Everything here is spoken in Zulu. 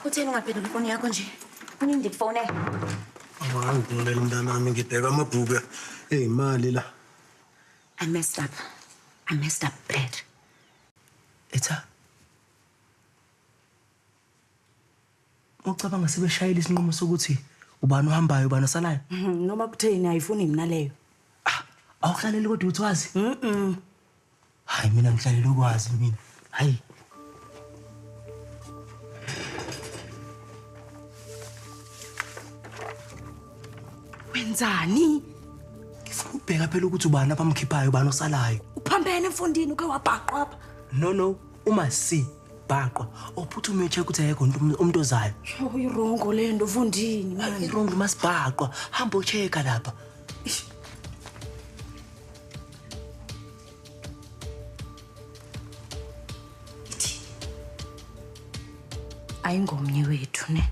Utheni ungaphenduli ifoni yakho nje? Kunini ndikufonela? Awangidinele mntanami, ngibheka amabhuku eyimali la. I messed up. I messed up bad. Etha. Ucabanga sebeshayela isinqumo sokuthi ubani ohambayo ubani osalayo? Noma kutheni ayifuni mina leyo. Ah, awuhlaleli kodwa uthi wazi? Mhm. Hayi mina ngihlalele ukwazi mina. Hayi. Wenzani? Ngifuna ukubheka phela ukuthi ubani abamkhiphayo ubani osalayo. Uphambene emfundini uke wabhaqwa apha. No no, uma si bhaqwa uphuthume ucheck ukuthi ayekho umuntu ozayo. Yo irongo le nto mfundini. Irongo masibhaqwa, hamba uchecka lapha. Ayingomnye wethu ne.